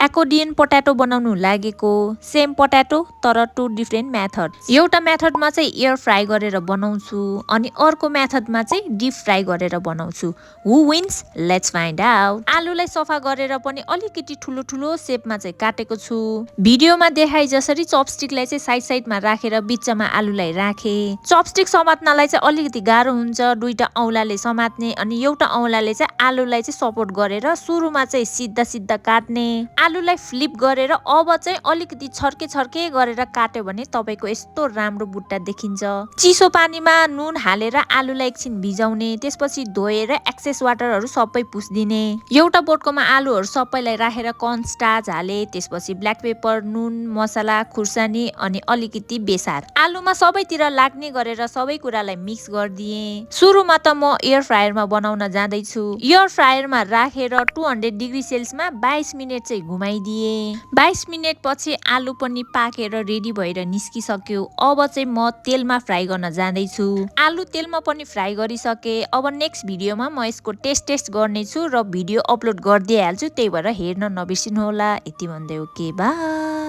एकोर्डियन potato बनाउनु लागेको same potato तर 2 डिफरेन्ट मेथड। एउटा मेथडमा चाहिँ एयर फ्राई गरेर बनाउँछु अनि अर्को मेथडमा चाहिँ डिप फ्राई गरेर बनाउँछु। हु विन्स? Let's find out. आलुलाई सफा गरेर पनि अलिकति ठुलो ठुलो शेपमा चाहिँ काटेको छु। भिडियोमा देखाइ जसरी चपस्टिकलाई चाहिँ साइड साइडमा राखेर बिचमा आलुलाई राखे। चपस्टिक समात्नलाई चाहिँ अलिकति गाह्रो हुन्छ, दुईटा औँलाले समात्ने अनि एउटा औँलाले चाहिँ आलुलाई चाहिँ सपोर्ट गरेर सुरुमा चाहिँ सिधा सिधा काट्ने। आलुलाई फ्लिप गरेर अब चाहिँ अलिकति छर्के छर्के गरेर काट्यो भने तपाईको यस्तो राम्रो बुट्टा देखिन्छ। चिसो पानीमा नुन हालेर आलुलाई एकछिन भिजाउने, त्यसपछि धोएर एक्सेस वाटरहरू सबै पुस्दिने। एउटा बोटकोमा आलुहरू सबैलाई राखेर कर्न स्टार्च हाले, त्यसपछि ब्ल्याक पेपर, नुन, मसला, खुर्सानी अनि अलिकति बेसार आलुमा सबैतिर लाग्ने गरेर सबै कुरालाई मिक्स गर्दिए। सुरुमा त म एयर फ्रायरमा बनाउन जाँदैछु। एयर फ्रायरमा राखेर 200 डिग्री सेल्सियसमा 22 मिनेट चाहिँ घुमाइदिए। 22 मिनेट पछि आलु पनि पाकेर रेडी भएर निस्किसक्यो। अब चाहिँ म तेलमा फ्राई गर्न जाँदैछु। आलु तेलमा पनि फ्राई गरिसके। अब नेक्स्ट भिडियोमा म यसको टेस्ट गर्नेछु र भिडियो अपलोड गरिदिइहाल्छु, त्यही भएर हेर्न नबिर्सिनु होला। यति भन्दै ओके बाइ।